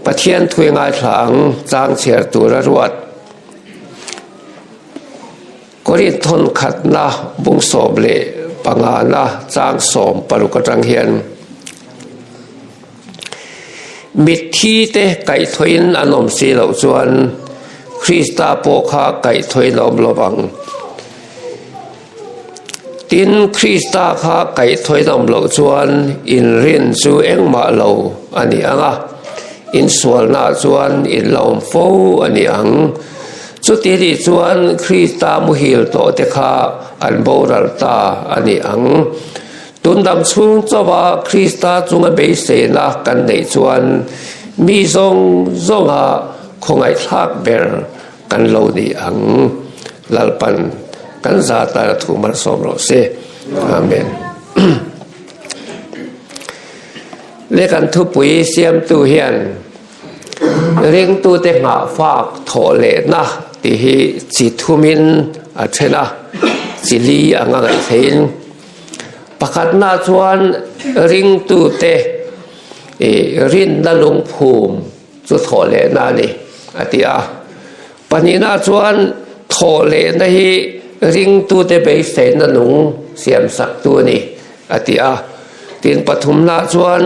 Pathian thui ngaithla ang chang chhiar tura ruat. Korinth thawn khatna bung 15 na chang 16 atang hian Mitthi te kaihthawhin an awm si loh chuan Krista pawh kha kaihthawhin a awm lo vang. Tin, Krista kha kaihthawhin a awm loh chuan inrin chu engmah lo a ni ang a, insualnaah chuan in la awm fo a ni ang. Chuti nih chuan Krista muhil tawhte kha an boral ta a ni ang. Tun dam chhung chauha Krista chunga beiseina kan neih chuan mi zawng zawnga khawngaihthlak ber kan lo ni ang. Lalpan kan za tana thu malsawm rawh se. Amen. Le kan thupui siamtu hian ringtute nghahfak thawh lehna tih hi chi thumin a then a, chi li anga ngaih theihin. Pakhatna chuan ringtute rinna lungphum chu thawh lehna a ni a ti a. Pahnihna chuan thawh lehna hi ringtute beiseina nung siamsaktu a ni a ti a. Tin, pathumna chuan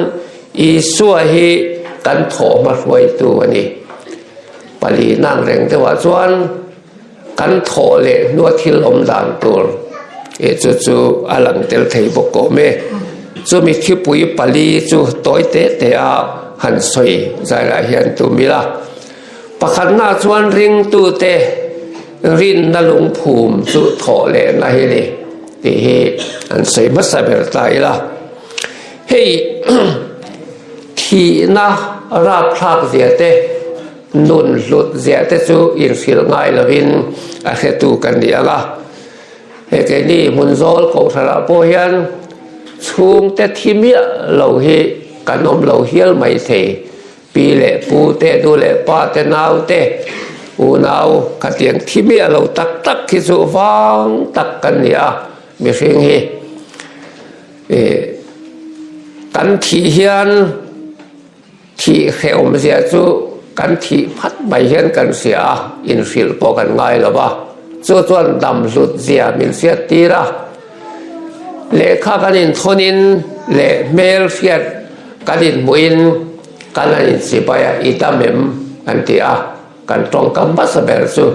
Isua hi kan thawh hmahruaitu a ni. Palina ang reng deuhah chuan Kan thawh leh hnua thil awm dan tur eh chu chu a lang tel thei bawk awm e. Chumi thipui pali chu tawi te te a han sawi zailah hian tum ila. Pakhatna chuan ringtute rinna lungphum chu thawh lehna hi ni tih hi an sawi hmasa ber ta ila. Hei thihna rapthlak zia te. Nun hlut ziah te chu inhrilh ngai lovin a hretu kan ni ang a. He keini hmun zawl kohhranah pawh hian chhungte thi miah lo hi kan awm lo hial mai thei. Pi leh pu te, nu leh pa te, nau te, unau khatiang thi miah lo tak tak hi chu vang tak kan ni a mihring hi. Kan thih hian. Thih hrehawmzia chu kan thih phat mai hian kan hria a, inhrilh pawh kan ngai lo va. Chu chuan dam hlutzia min hriat tir a. Lehkha kan inthawnin leh hmel hriat kan inhmuhin kan han inchibai a, i dam em? kan ti a. Kan tawngkam hmasa ber chu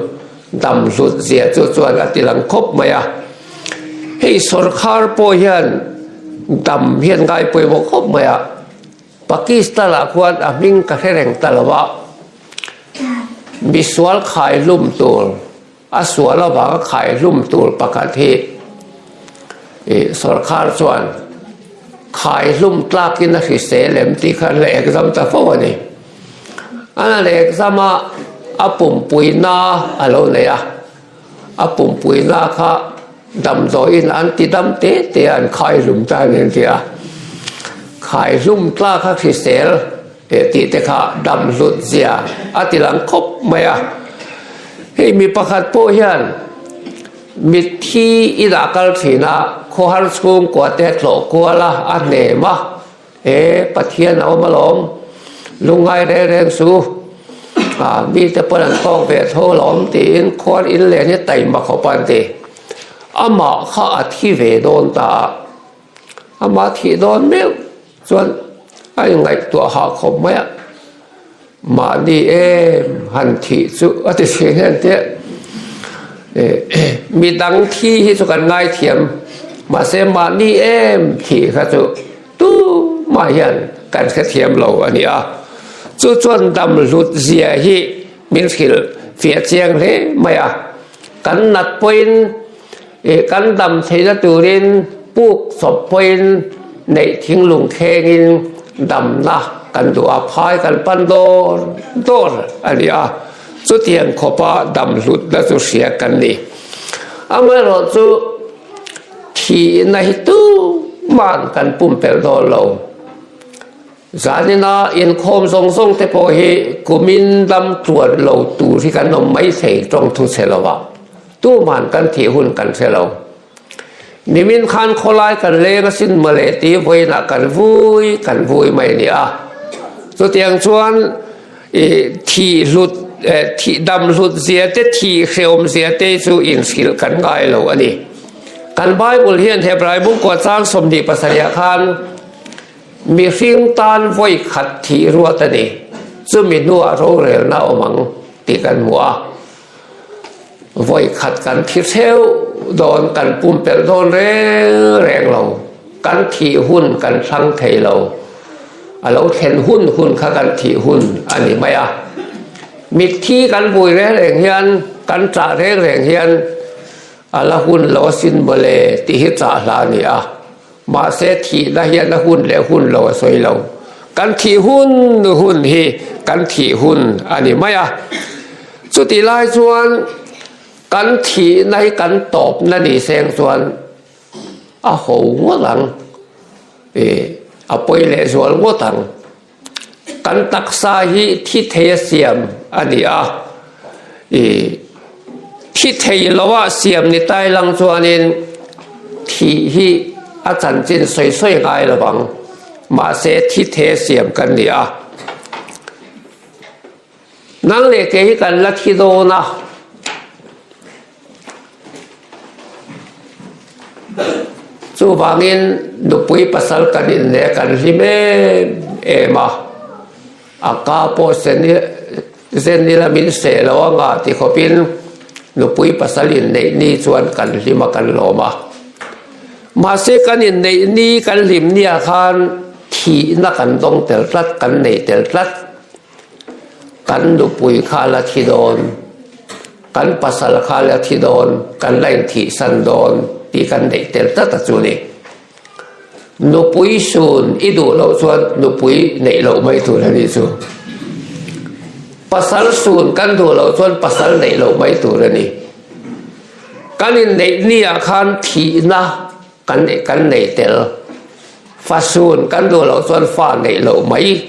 dam hlutzia chu chuan a ti lang khawp mai a. Hei sawrkhar pawh hian dam hian ngai pawimawh khawp mai a. Pakistan ah khuan a hming ka hre reng ta lo a, misual khaihlum tur, a sual avanga khaihlum tur pakhat hi sorkar chuan khaihlum tlakin a hrisel em tih kha an la exam ta fo a ni. An han exam a, a pumpuina a lo nei a, a pumpuina kha Damdawiin an ti dam te te a, an khaihlum ta a ni an ti a. Khaihlum tlak a hrisel eh tih te kha dam hlut zia a ti lang khawp mai a. Hei mi pakhat pawh hian mitthi inah kal thin a, khawhar chhungkua te tlawh kual a, a hnem a. E Pathian a awm alawm, lungngai reng reng su, ah mite pawn an tawk ve tho alawm tiin khual in len hi taima khawp a an ti. Amah kha a thi ve dawn ta a, amah thih dawn meuh chuan a inngaihtuah hah khawp mai a, mahni em han thih chu a ti thin hian tia midang thi hi chu kan ngaithiam mahse mahni em thih kha chu tumah hian kan hrethiam lo a ni a, chu chuan dam hlut zia hi min hrilh fiah chiang hle mai a, kan nat pawhin kan dam theihna turin puk chawp pawhin neih thinglung thlengin damna kan duh a, phai kan pan dawr dawr a ni a, chutiang khawpa dam hlutna chu hria kan ni. Amaherawhchu thihna hi tuman kan pumpelh dawn lo. Zanina inkhawm zawng zawng te pawh hi kumin dam tluan lo tur hi kan awm mai thei tawng thu chhe lo a, tuman kan thih hun kan hre lo. Nimin khan khawlai kan leng asin mawle ti vawiinah kan vui kan vui mai a ni a. Chutiang chuan. Thih hlut, thih dam hlut zia te, thih hreawm zia te chu inhrilh kan ngai lo a ni. Kan Bible hian Hebrai bungkua chang 27 ah khan mihring tan vawi khat thih ruat a ni, chumi hnuah rorelna awm ang tih kan hmu a. Vawi khat kan thi hreuh dawn, kan pumpelh dawn reng reng lo, kan thih hun kan thlang thei lo, a lo thlen hun hun kha kan thih hun a ni mai a. Mitthi kan vui reng reng hian, kan chah reng reng hian a la hun lo asin mawle tih hi chah hla a ni a. Mahse thihna hian a hun leh hun lo a sawi lo. Kan thih hun hun hi kan thih hun a ni mai a. Chutih lai chuan kan thihna hi kan tawpna ni seng chuan a ho ngawt ang, a pawi lehzual ngawt ang. Kan taksa hi thi thei a siam a ni a, ih thi thei loa siam ni tai lang chuanin thih hi a chanchin sawi sawi ngai lo vang, mahse thi thei a siam kan ni a. Nang leh kei hi kan la thi dawn a. Chuvangin nupui pasal kan inneih kan hlim em em a, a ka pawh zen ila min seh lo anga ti khawpin nupui pasal inneih ni chuan kan hlim a kan lawm a. Mahse kan inneih ni kan hlim nia khan thihna kan dawng tel tlat, kan nei tel tlat. Kan nupui kha la thi dawn, kan pasal kha la thi dawn, kan la inthihsan dawn tih kan neih tel tlat a chu ni. Nupui sun i duh loh chuan nupui neih loh mai tur a nih chu. Pasal sun kan duh loh chuan pasal neih loh mai tur a ni. Kan inneih niah khan thihna kan kan nei tel. Fa sun kan duh loh chuan fa neih loh mai.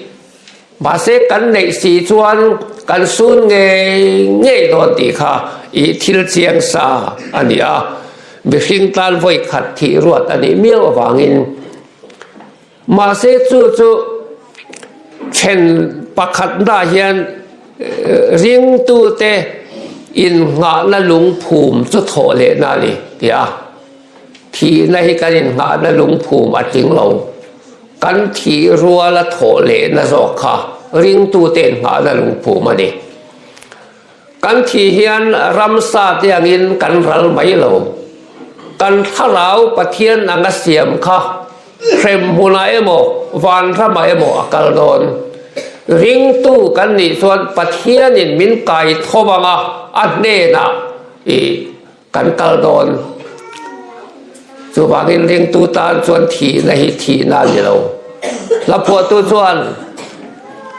Mahse kan neih si chuan kan sun ngei ngei dawn tih kha i thil chiang sa a ni a, mihring tan vawi khat thih ruat a nih miau avangin. Mahse chu chu then pakhatna hian ringtute innghahna lungphum chu thawh lehna a ni ti a. Thihna hi kan innghahna lungphum a tling lo. Kan thih ruala thawh lehna zawk kha ringtute innghahna lungphum a ni. Kan thih hian ramsa te angin kan ral mai lo. Kan thlarau Pathian anga siam kha hrem hmunah emaw, vanramah emaw a kal dawn. Ringtu kan nih chuan Pathianin min kai tho anga a hnenah i Kan kal dawn. Chuvangin ringtu tan chuan thihna hi thihna a ni lo. Hlaphuahtu chuan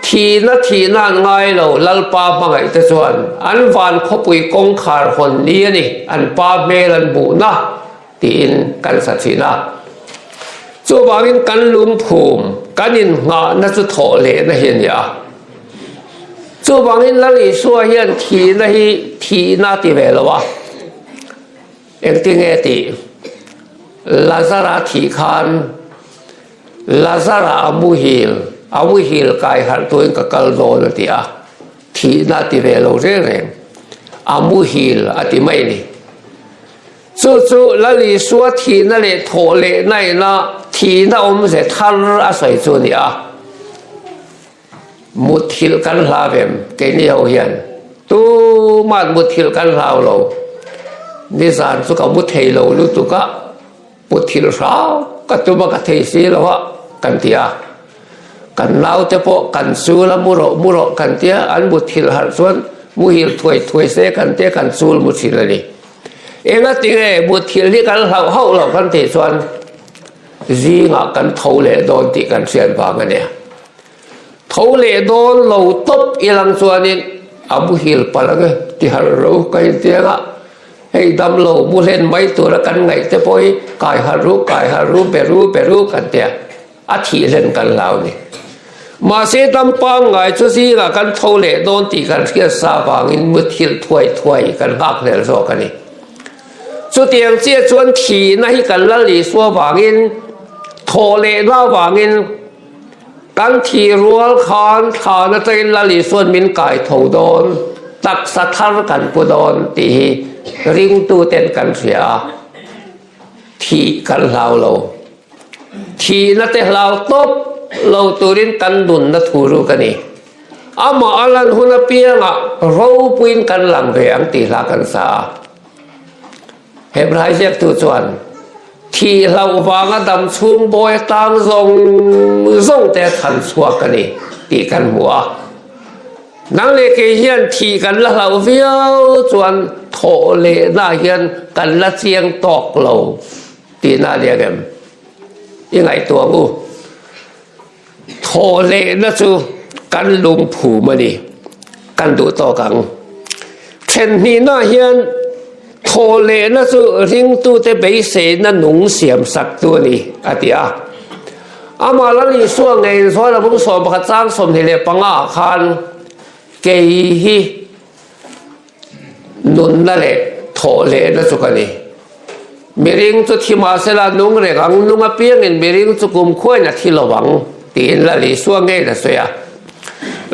thihna thihna an ngai lo, Lalpa hmangaihte chuan an van khawpui kawngkhar hawn ni a ni, an pa hmel an hmuhna tiin kan sa thin a. Chuvangin kan lungphum, kan innghahna chu thawh lehna hi a ni a. Chuvangin Lal Isua hian thihna hi thihna a ti ve lo a, engtinge tih? Lazara thih khan Lazara a muhil, a muhil kai harh tuin ka kal dawn a ti a, thihna a ti ve lo reng reng, a muhil a ti mai a ni. Chu chu Lal Isua thihna leh thawh lehna ina thihna awmze thar a sawi chu a ni a. Muthilh kan hlau em? Keini ho hian tuman muthilh kan hlau lo. Nizan chu ka mu thei lo lutuk a, muthilh hram ka tum a ka thei si lo a kan ti a. Kan naute pawh kan chul a mu rawh mu rawh kan ti a, an muthilh harh chuan muhil thuai thuai se kan ti a kan chul mu thin a ni. Engatinge muthilh hi kan hlauh hauh loh kan tih chuan Zingah kan tho leh dawn tih kan hriat vang a nia. Tho leh dawn lo tawp ilang chuanin a muhil palh ang e ti harh ro ka intiang a, hei damlo mu hlen mai tura kan ngaih te pawh hi kai harh ru kai harh ru be ru be ru kan tia a thih hlen kan hlau ni. Mahse dam pangngai chu zingah kan tho leh dawn tih kan hriat sa vangin muthilh thuai thuai kan nghak hlel zawk a ni. Chutiang chiah chuan thihna hi kan la Isua vangin, thawh lehna vangin. Kan thih rual khan thlan atangin Lal Isuan min kai tho dawn, taksa thar kan pu dawn tih hi ringtuten kan hria a, thih kan hlau lo. Thihna te hlau tawp lo turin kan nunna thu ruk a ni. Amah a lan hun apiangah ropuiin kan lang ve ang tih hla kan sa a. Hebrai ziaktu chuan, Thih hlauh vanga dam chhung bawi atang zawng zawng te a chhan chhuak a ni tih kan hmu a. Nang leh kei hian thih kan la hlauh viau chuan thawh lehna hian kan la chiang tawk lo tihna a ni ang em? I ngaihtuah ang u. Thawh lehna chu kan lungphum a ni, kan duh tawk ang. Thenhnihna hian thawh lehna chu ringtute beiseina nung siam saktu a ni, a ti a. Amah Lal Isua ngei chuan a bung 11 chang 25 ah khan kei hi Nunna leh thawh lehna chu ka ni. Miring chu thi mahsela nung reng ang, nung apiangin miring chu kumkhuain a thi lo ang, tiin Lal Isua ngeiin a sawi a.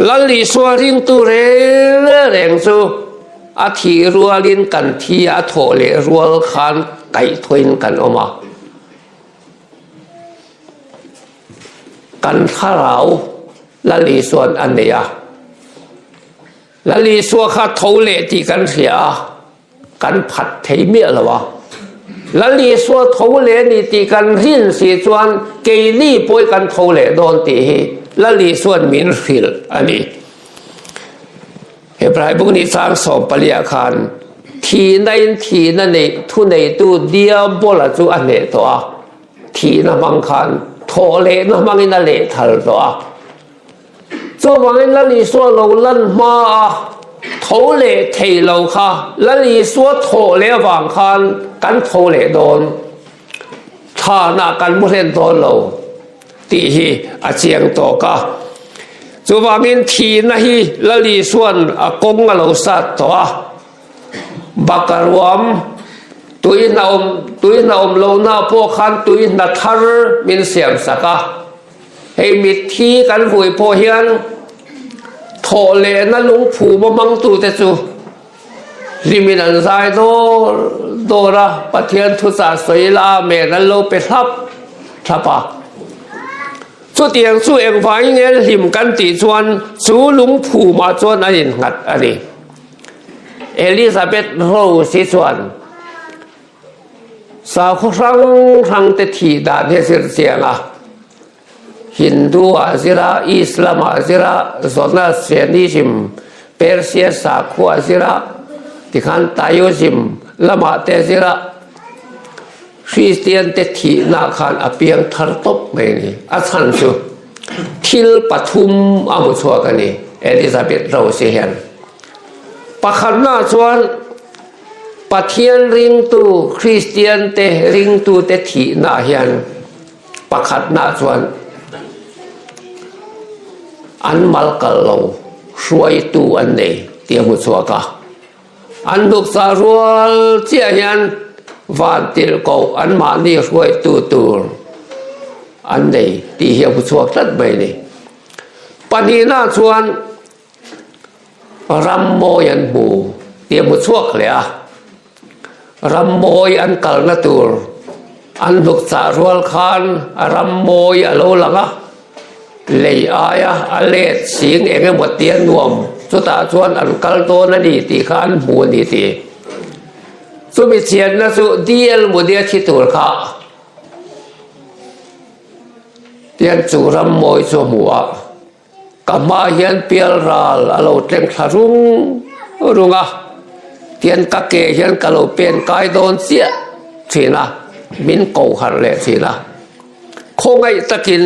Lal Isua ringtu reng reng chu a thih rualin kan thi a, a thawh leh rual khan kaihthawin kan awm a. Kan thlarau Lal Isua'n a nei a. Lal Isua kha tho leh tih kan hria a, kan phat thei miah lo a. Lal Isua tho leh a ni tih kan rin si chuan keini pawh hi kan tho leh dawn tih hi Lal Isua'n min hrilh a ni. Hebrai buk ni chang 14 khan thihna in thihna neih thuneitu Diabola chu a hneh tawh a, thihna hmang khan thawh lehna hmangin a lehthal tawh a. Chuvangin Lal Isua lo lan hma a tho leh thei lo kha Lal Isua thawh leh avang khan kan tho leh dawn, thlanah kan mu hlen dawn lo tih hi a chiang tawk a. Chuvangin thihna hi Lal Isua'n a kawng a lo sat tawh a, baka ruam tui hna awm tui hna awm lohna pawh khan tui hna thar min siam sak a. Hei mitthi kan vui pawh hian thawh lehna lungphum a hmangtute chu hlimin an zai dawr dawr a, Pathian thuchah sawi la amen an lo pe thlap thlap a. Chutiang chu engvangin nge hlim kan tih chuan chu lungphumah chuan an innghat a ni. Elizabeth Rose hi chuan Sakhaw hrang hrang te thih dan hi a zir chiang a, Hindu ah zir a, Islam ah zir a, Zoroastrianism, Persia sakhua ah zir a, tikhan Taoism lamah te a zir a, Kristian te thihna khan a piang thar tawp mai a ni. A chhan chu thil pathum a hmu chhuak a ni Elizabeth Rose hian. Pakhatna chuan Pathian ringtu Kristiante ringtute thihnaah hian pakhatnaah chuan an mal kal lo hruaitu an nei tih a hmu chhuak a. An hnukchah rual chiah hian vantirhkoh anmahni hruaitu tur an nei tih hi a hmu chhuak tlat mai a ni. Pahnihnaah chuan Ram mawi an hmu tih a hmu chhuak hle a, ram mawi an kalna tur an hnuk chah rual khan ram mawi a lo lang a, lei aia a let sing eng emaw tia nuam chutah chuan an kal dawn a ni tih kha an hmu a ni tih. Chumi chianna chu DL Mudia thi tur kha tian chu ram mawi chu a hmu a. Ka hma hian pial ral a lo tleng thla rung rung a, tian ka ke hian ka lo pen kai dawn chiah thin a, min ko harh leh thin a. Khawngaih takin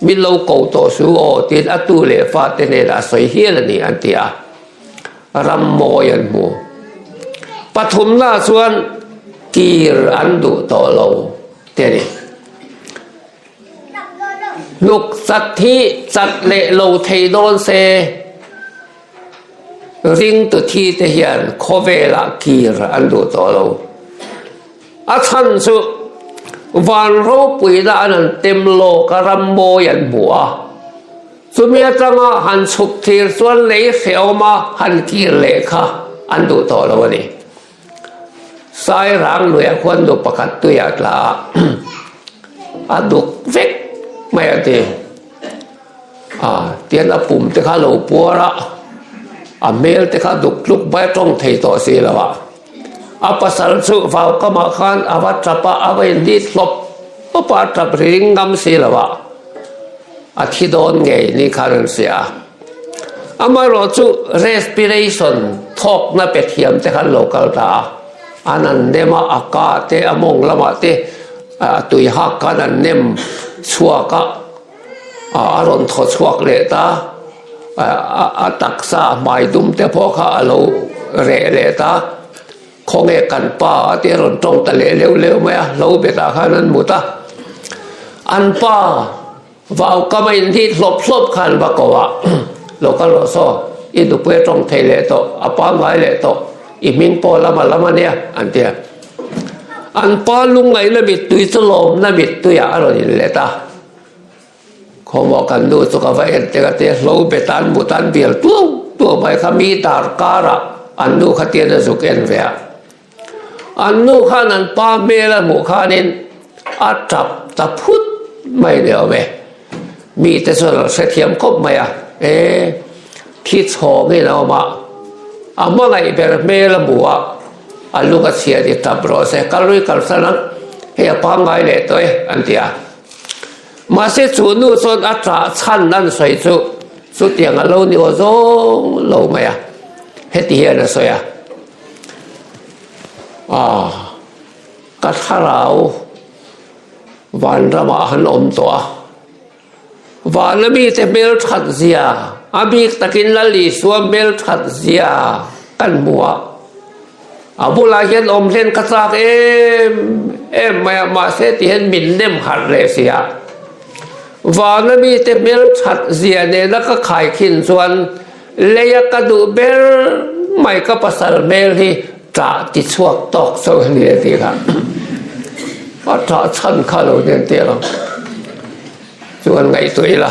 min lo ko tawh su aw tiin a tu leh fate hnenah a sawi hial a ni an ti a, ram mawi an hmu. Pathumna chuan kir an duh tawh lo te a ni. Hnuk chat hi chat leh lo thei dawn se, ringtu thi te hian khawvelah kir an duh tawh lo. A chhan chu van ropuina an han tem lawk a, ram mawi an hmu a. Chumi atanga han chhuk thir chuan lei hrehawma han kir leh kha an duh tawh lo a ni. Sairang luiah khuan nu pakhat tuiah tla a, a duk vek mai a ti. A tian a pum te kha a lo puar a, a hmel te kha duk tluk mai a tawng thei tawh si lo a. A pasal chu vaukamah khan a va tap a, a va inhlit hlawp hlawp a, a tap ring ngam si lo a, a thi dawn ngei ni khan an hria a. Amaherawh chu respiration thawkna pe thiam te khan lo kal ta a, an an nem a, a ka te a mawng lamah te a tui hak khan an nem chhuak a, a rawn thaw chhuak leh ta, a taksa hmai dum te pawh kha a lo reh leh ta, khawnge kan pa a tih a rawn tawng ta leh leuh leuh mai a, hlo betah khan an mut a, an pa vau kam a inhlit hlawp hlawp khan va ko a, lo kal rawh saw, i nupui a tawng thei leh tawh, a pangngai leh tawh, i hming pawh lama lam a nia an ti a, an pa lungngaihna mittui chu lawmna mittuiah a rawn inlet a. Khawmawh kan nu chu ka va en tek a tia hlo bet an mut an bial tuau tuau mai kha mi dar karah an nu kha tian a zuk en ve a. An nu khan an pa hmel a hmuh khanin a tap ta phut mai ni awm e. Mi te chuan an hrethiam khawp mai a, e thi chhawngin a awm a, a hmangaih ber hmel a hmu a, a lung a chhia ni tap rawh se, kal rui kalsan ang, hei a pangngai leh tawh e an ti a. Mahse chu nu chuan a ṭah chhan an sawi chu chutiang a lo ni aw zawng lo mai a, heti hian a sawi a, Aw, ka thlarau vanramah han awm tawh a, vana mite hmelṭhat zia, a bik takin Lal Isua hmelṭhat zia kan hmu a, A bulah hian awm hlen ka chak em em mai a, mahse ti hian min nem harh leh si a. Vana mite hmel that zia nena ka khaikhin chuan leia ka duh ber mai ka pasal hmel hi ṭah ti chhuak tawk chauh a ni a tih kha. A ṭah chhan kha lo nen teh lo chuan ngaihtuah ila.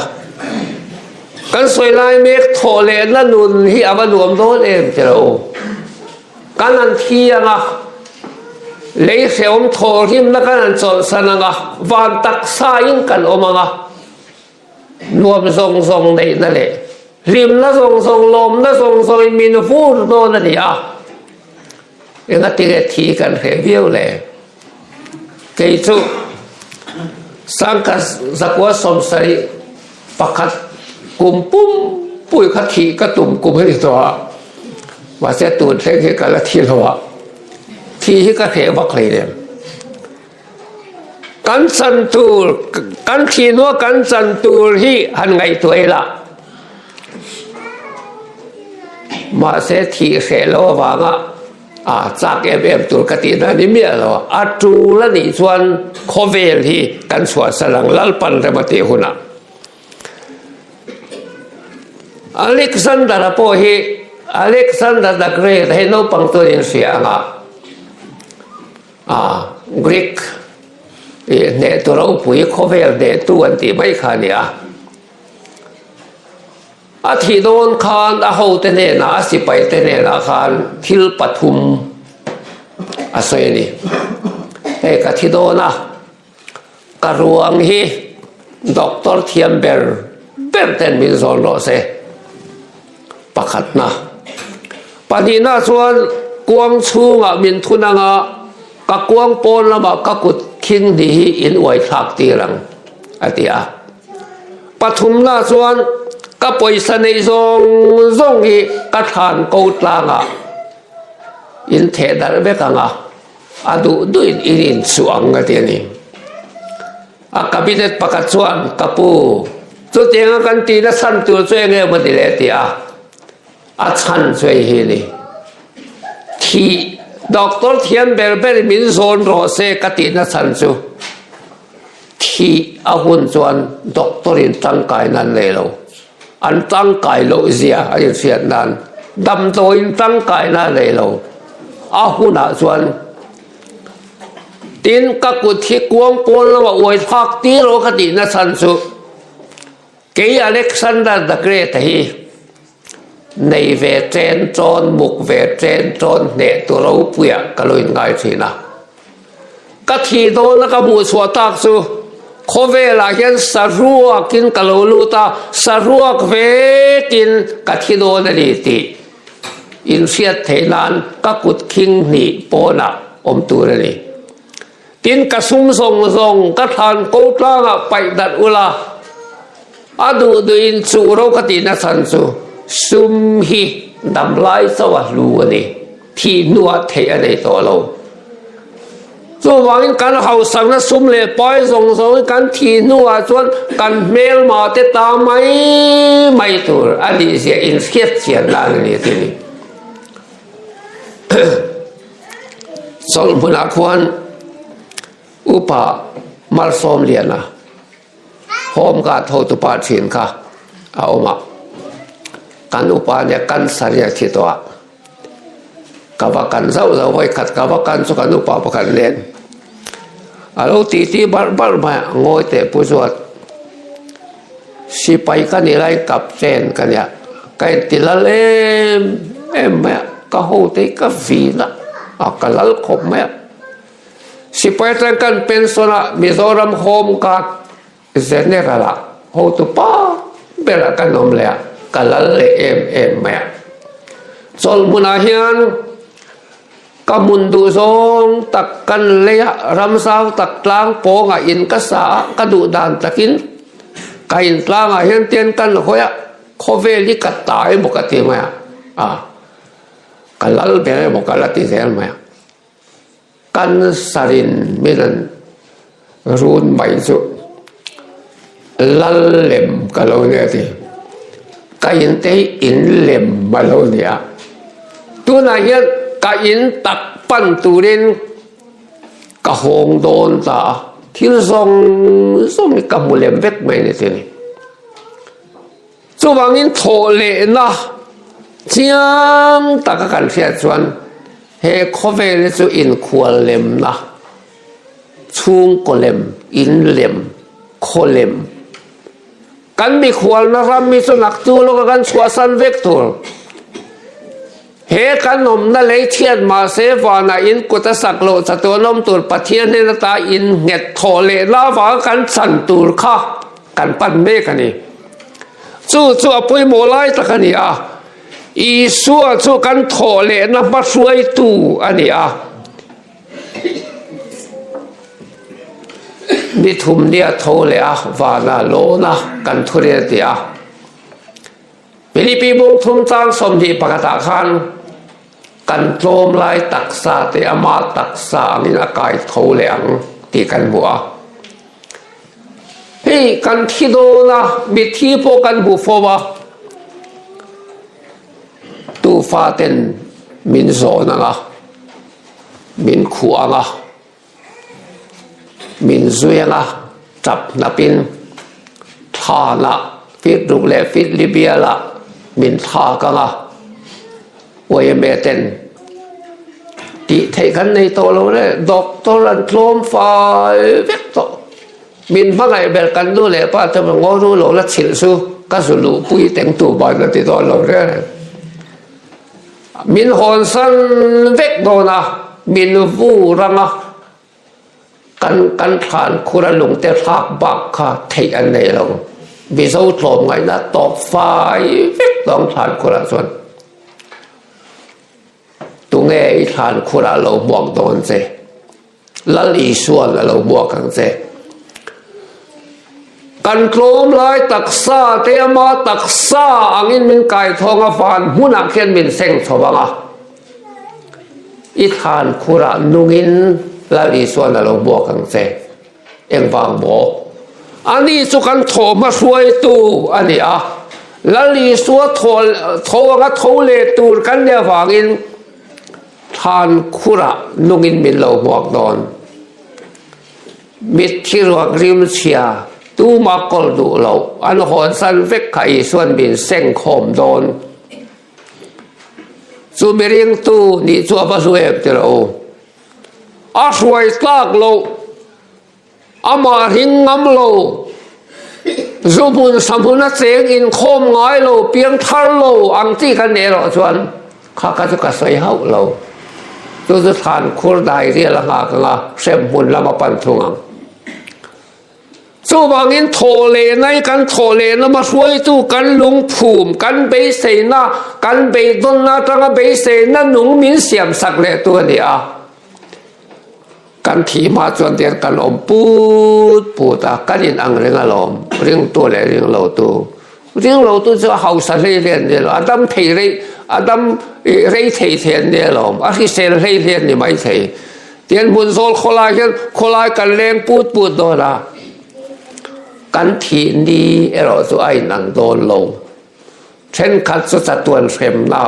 Kan sawi lai mek thawh lehna nun hi a va nuam dawn em ti lo u. Kan han thi ang a, lei hrehawm thawhrimna kan han chawlhsan ang a, van taksain kan awm ang a, nuam zawng zawng neihna leh hlimna zawng zawng, lawmna zawng zawngin min vur dawn a ni a. Engati nge thi kan hreh viau le? Kei chu sangkhat zakua sawmsarih pakhat kum pum pui kha thih ka tum kum a ni tawh a, mahse tun thleng hi ka la thi lo a, thih hi ka hreh vak hlei lem. Kan chan tur, kan thih hnua kan chan tur hi han ngaihtuah ila, mahse thih hreh lo avanga a chak em em tur ka tih na ni miah lo a, a tul a nih chuan khawvel hi kan chhuahsan ang Lalpan rem a tih hunah. Alexander-a pawh hi Alexander the Great hei naupang chuan in hria ang a, a Greek hnehtu ropui khawvel hnehtu an tih mai kha a ni a. A thih dawn khan a hote hnenah, a sipaite hnenah khan thil pathum a sawi a ni. Hei ka thi dawn a, ka ruang hi doctor thiam ber ber ten min zawn rawh se. Pakhatna. Pahnihna chuan kuang chhungah min thun ang a, ka kuang pawn lamah ka kut khing hnih hi in uai thlak tir ang, a ti a. Pathumna chuan ka pawisa neih zawng zawng hi ka thlan ko tlangah in theh darh vek ang a, a duh duhin in insuh ang a ti a ni. A cabinet pakhat chuan ka pu, chutianga kan tihna chhan tur chu eng emaw ni le a ti a, a chhan chu hei hi a ni. Thih doctor thiam ber ber min zawn rawh se ka tihna chhan chu. Thih a hun chuan doctor in tangkaina an nei lo. An tangkai loh zia a inhriat nan damdawiin tangkaina a nei lo. A hunah chuan tin ka kut hi kuang pawn lamah uai thlak tir aw ka tihna chhan chu. Kei Alexander the Great-a hi nei ve chen chawn, muk ve chen chawn hneh tu ropuiah ka lo inngai thin a. Ka thih dawna ka hmuh chhuah tak chu khawvelah hian saruakin ka lo lut a, saruak vekin ka thi dawn a ni tih inhriat theih nan ka kut khing hnih pawnah awm tur a ni. Tin, ka sum zawng zawng ka thlan ko tlangah paih darh ula, a duh duhin chuh ro ka tihna chhan chu sum hi damlai chauh a hlu a ni, thih hnuah theih a nei tawh lo. Chuvangin kan hausakna sum leh pai zawng zawngin kan thih hnuah chuan kan hmelma te ta mai mai tur a nih zia inhriat chian nan a ni a ti a ni. Chawlh hmunah khuan upa Malsawmliana Home Guard hotupa thin kha a awm a, kan upa nia cancer hi a thi tawh a, ka va kan zauh zauh vawi khat ka va kan chu kan upa pakhat nen a lo tih tih barh barh mai a, ngawi teh pu chuan sipai ka nih lai captain ka nia ka inti lal em em mai a, ka hote hi ka vin a, a ka lal khawp mai a. Sipai atang kan pension a Mizoram Home Guard General ah hotu pa berah kan awm leh a, ka lal leh em em mai a. Chawlh hmunah hian ka hmun duh zawng tak kan lei a, ram zau tak tlang pawngah in ka sa a, ka duh dan takin ka in tlangah hian tian kan hawi a, khawvel hi ka ta emaw ka ti mai a, a ka lal ber emaw ka la ti zel mai a. Cancer in min an run mai chu lal lem ka lo nia ti. Ka in te hi in lem a lo nia. Tunah hian ka in tak pan turin ka hawng dawn ta a, thil zawng zawng hi ka hmu lem vek mai a ni ti ni. Chuvangin thawhlehna chiang taka kan hriat chuan he khawvel hi chu inkhual lemna, chhungkaw lem, in lem, khaw lem. Kan mikhualna ram hi chu naktu lawka kan chhuahsan vek tur. He kan awmna lei chhiat mahse vanah in kut a sak loh chatuan awm tur Pathian hnen ata in nghet thawh lehna avanga kan chan tur kha kan pan mek a ni. Chu chu a pawimawh lai tak a ni a, Isua chu kan thawh lehna hmahruaitu a ni a. Ni thum nia tho leh a vana lawna kan thurel ti a. Philippi bung thum chang 21 ah khan kan tlawm lai taksa te ama taksa angin a kai tho leh ang tih kan hmu a. Hei kan thi dawn a, mithi pawh kan hmu fo a, tufa ten min zawn ang a, min khuh ang a. Min zui ang a, tap hnapin thlanah fit ruk leh fit li bialah min thlak ang a, yma ten tih theih kan nei tawh lo le, doctor an tlawm fai vek tawh, min hmangaih ber kan nu leh pa te ngaw ru lo la chhilh chu ka zu luhpui teng tur ban a ti dawn lo reng reng. Min hawnsan vek dawn a, min vur ang a, kan kan thlan khur a lungte thlak bak kha theih an nei lo. Mizo tlawmngaihna tawp fai vek tawng thlan khurah chuan tunge i thlan khurah lo hmuak dawn che? Lal Isua'n a lo hmuak ang che. Kan tlawm lai taksa te ama taksa angin min kai thawng a, van hmunah khian min seng chho ang a. I thlan khurah nungin Lal Isua'n a lo hmuak ang che. Engvang maw? Ani chu kan thawhhma hruaitu a ni a. Lal Isua tho anga tho leh tur kan nih avangin Thlan khurah nungin min lo hmuak dawn. Mitthi ruak rimchhia tuma kawl duh loh an hawnsan vek kha Isuan min seng khawm dawn. Chu mi ringtu nih chu a va hlu em ti rawh u. A hruai tlak loh, amah ring ngam lo. Zu hmun sa hmuna cheng inkhawm ngai lo, piang thar lo ang chi kan nih erawh chuan kha kha chu ka sawi hauh lo. Chu chu thlan khur dai rial a nghak anga hrem hmun lam a pan thung ang. Chuvangin thawhlehna hi kan thawhleh lama hruaitu kan lungphum, kan beiseina, kan beidawnna atanga beiseina nung min siamsak lehtu a ni a. Kan thih hma chuan tiang kan awm put put a, kan in ang reng alawm, ringtu leh ringlotu. Ringlotu chu a hausa hlei hle an ni lo, a dam thei rei, a dam rei thei thei an ni alawm, a hrisel hlei hle an ni maithei. Tiang hmun zawl khawlai hian khawlai kan leng put put dawn a, kan thih ni erawh chu a in ang dawn lo. Thenkhat chu chatuan hremna,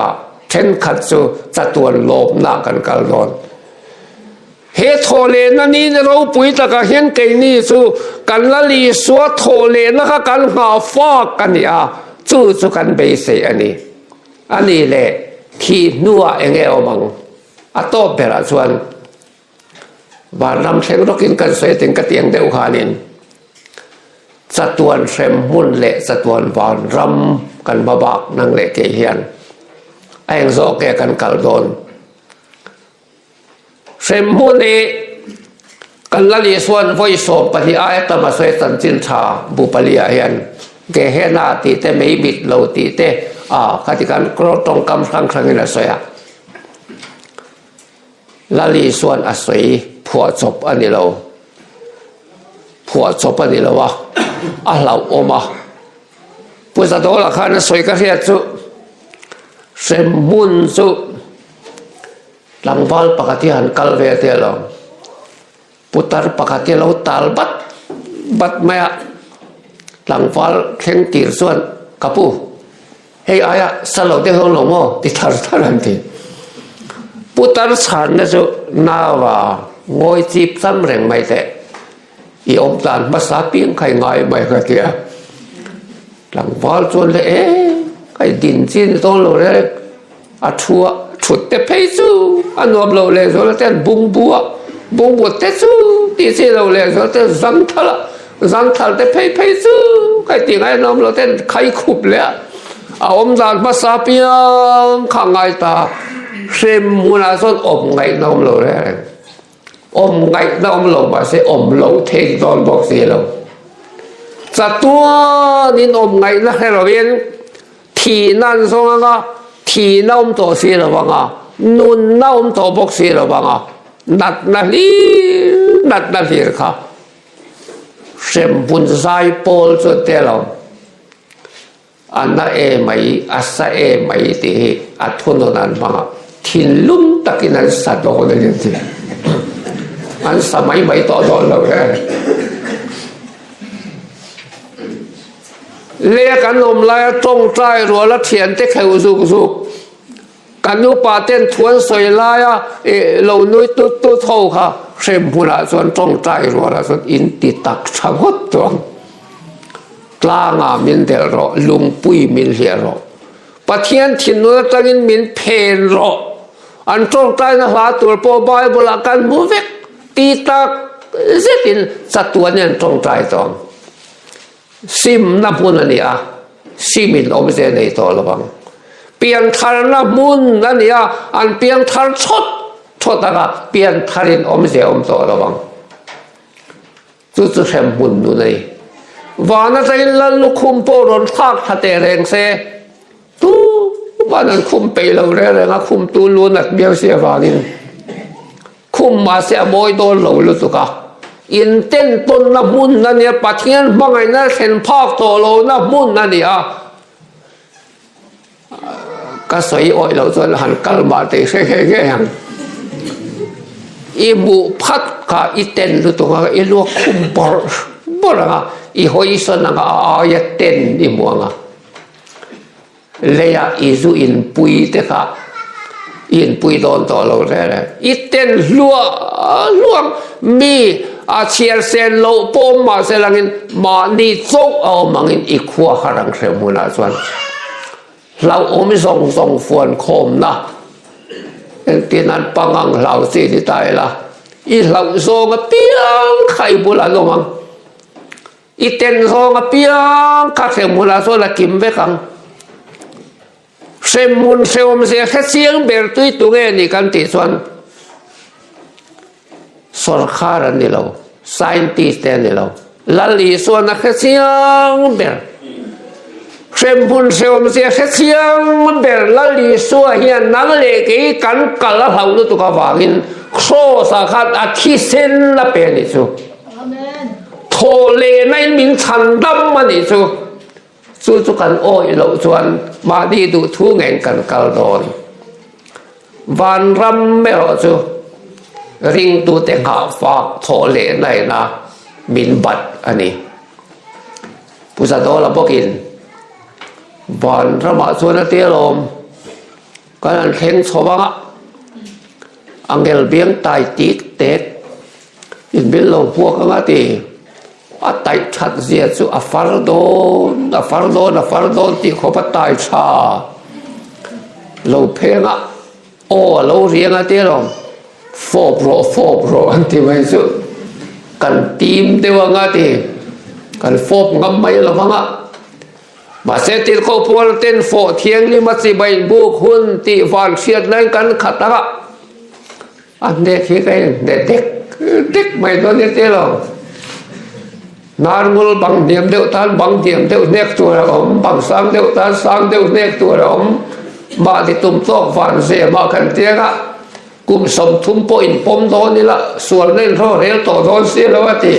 thenkhat chu chatuan lawmna kan kal dawn. He thawhlehna ni ropui takah hian keini chu kan la Isua thawhlehna kha kan nghah fak a ni a, chu chu kan beisei a ni. A ni leh thih hnuah eng nge awm ang? A tawp berah chuan Vanram thleng rawkin kan sawi atin ka ti ang deuh khanin chatuan hrem hmun leh chatuan vanram kan hma bak nang leh kei hian a eng zawk nge kan kal dawn. Hrem hmun hi kan la Isuan vawi 12 aia tam a sawi chanchin tha bu pali ah hian Gehenna tih te mei mit lo tih te ah khati khan tawngkam hrang hrangin a sawi a. Lal Isuan a sawi phuahchawp a ni lo. Phuahchawp a ni lo a, a hlauhawm a. Pu Zadawla khan a sawi ka hriat chu hremhmun chu tlangval pakhat hi han kal ve te lo. Putar pakhat hi a lo tal bat bat mai a, tlangval thleng tir chuan ka pu hei aia sa lo deuh lo maw ti thar thar an ti. Putar chhanna chu nava ngawi chip cham reng mai teh i awm dan hmasa piang kha i ngai mai ka ti a. Tlangval chuan le e ka i din chi ni dawn lo reng a thu a thut te phei chu a nuam lo leh zual a ten bungbu a bungbu te chu tih chi lo leh zual te zang thal a zang thal te phei phei chu ka i ti ngai nuam lo ten khai khup leh a a awm dan hmasa piang kha ngai ta hrem hmunah chuan awm ngaihna awm lo reng reng. Awm ngaihna awm lo mahse awm lo thei dawn bawk si lo. Chatuanin awm ngaihna hre lovin thihna an zawng anga, thihna awm tawh si lo anga, nunna awm tawh bawk si lo anga, natna hlir natna hlir kha hremhmun zai pawl chu an tel lo. A na e mai, a sa e mai tih hi a thunawn an hmang a, thinlung takin an sa dawn a ni an ti. An sa mai mai tawh dawn lo e. Lei kan awm laia tawngtai ruala thiante kheuh zuk zuk, kan upa ten thu an sawi laia lo nui tut tut ho kha hrem hmunah chuan tawngtai rualah chuan in ti tak tha ngawt chuang. Tlangah min delh rawh, lungpui min hliah rawh. Pathian thinlung atangin min phen rawh. An tawngtaina hla tur pawh Bible ah kan hmu vek ti tak zetin chatuan in an tawngtai tawh ang. Simna hmun a ni a, simin awmze nei tawh lo ang. Piantharna hmun a ni a, an piangthar chawt chawt ang a, piantharin awmze awm tawh lo ang. Chu chu hremhmun nun a ni. Van atangin lal lukhum pawh rawn thlak thla teh reng se, tu van an khum peih lo reng reng a, khum tu lu nat miau si avangin khum mahse a mawi dawn lo lutuk a. Inten tawnna hmun a nia, Pathian hmangaihna thlen phak tawh lohna hmun a ni a. Ka sawi awih loh chuan han kal mah tih hre nghe nghe ang. I hmuh phat kha i ten lutuk ang a, i luak khum bawrh bawrh ang a, i hawi sawn ang a, a aia ten i hmu ang a. Leiah i zu inpui te kha i inpui dawn tawh lo reng reng. I ten hluah hluah ang, mi a chhiar sen loh pawh awm mahse langin mahni chauh a awm angin i khua har ang hreh hmunah chuan hlauhawm zawng zawng fuan khawmna engtin an pang ang hlau chi ni ta ila i hlauh zawng apiang kha i bulah an awm ang. I ten zawng apiang kha hremhmunah chuan a kim vek ang. Hremhmun hrehawmzia hre chiang ber tui tu nge ni kan tih chuan sawrkhar an ni lo, scientist te an ni lo. Lal Isuan a hre chiang ber. Hremhmun hrehawmzia hre chiang ber Lal Isua hian nang leh kei kan kal a hlauh lutuk avangin Kraws ah khan a thisen a pe a nih chu. Thawh lehna in min chhan dam a nih chu. Chu chu kan awih loh chuan mahni duh thu ngeiin kan kal dawn. Vanram erawh chu ringtute nghahfak thawh leh naina min bat a ni. Pu Zadawla bawkin vanramah chuan a ti alawm, kan han thleng chho ang a, angel biang tai tik tek in min lo hmuak ang a ti. A taih that zia chu a far dawn, a far dawn, a far dawn tih khawp a tai tha lo pheng a, aw a lo riang a tia lawm, fawp rawh, fawp rawh an ti mai chu kan tim deuh ang a ti, kan fawp ngam mai lo vang a. Mahse tirhkoh pual ten fawh thianghlim a chibai buk hun tih van hriat laiin kan khat ang a. A hnek hi ka in hne dek dek mai dawn nia tih lo. Hnarngul bang hniam deuh tan bang hniam deuh hnek tur a awm, bang sang deuh tan sang deuh hnek tur a awm. Mahni tum tawk van zem ah kan tiang a, kum 30 pawh in pawm dawn ila sualna in hraw rel tawh dawn si lo a ti.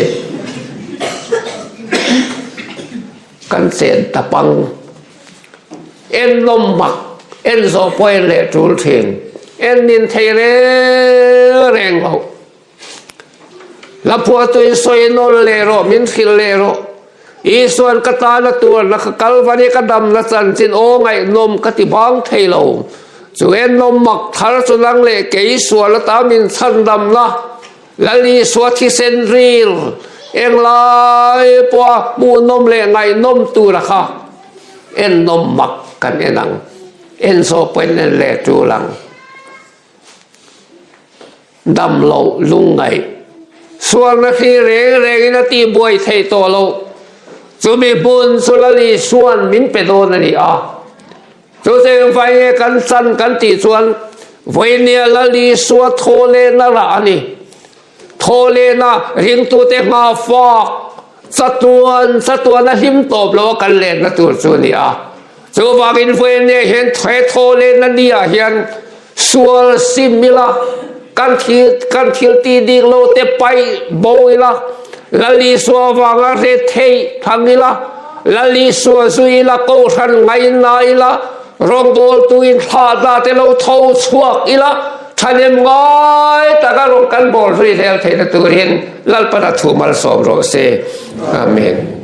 Kan chen ta pang. En nawm mak, en zawh pawh en leh tul thin. En nin thei reng reng loh. Hlaphuahtuin sawi nawn leh rawh, min hrilh leh rawh. Isuan ka tana tuarna ka kal van i ka damna chanchin aw ngaihnawm ka ti bang thei lo. Chu en nawm mak thar chu nang leh kei sual ata min chhandamna. Lal Isua thisen ril englai pawha hmuhnawm leh ngaihnawm tura kha ennawm mak kan en ang, en zawk pawhin en leh tul ang. Dam loh lungngaih sualna hri reng rengin a tihbuai thei tawh loh. Chumi hmun chu Lal Isua'n min pe dawn a ni a. Chu cheng vai nge kan chan kan tih chuan vawinia Lal Isua thaw lehna rah a ni. Thaw lehna ringtute hma fak chatuan chatuan a hlim tawp lo a kan lenna tur chu a ni a. Chuvangin vawinia hian he thaw lehna ni ah hian sual sim ila, kan thil kan thil tih dik lo te paih bo ila, Lal Isua avanga hre theih thang ila, Lal Isua zu ila kohhran ngaina ila, rawngbawltu in thlah dah te lo tho chhuak ila, thahnem ngai taka rawng kan bawl zui zel theihna turin Lalpana thu malsawm rawh se. Amen.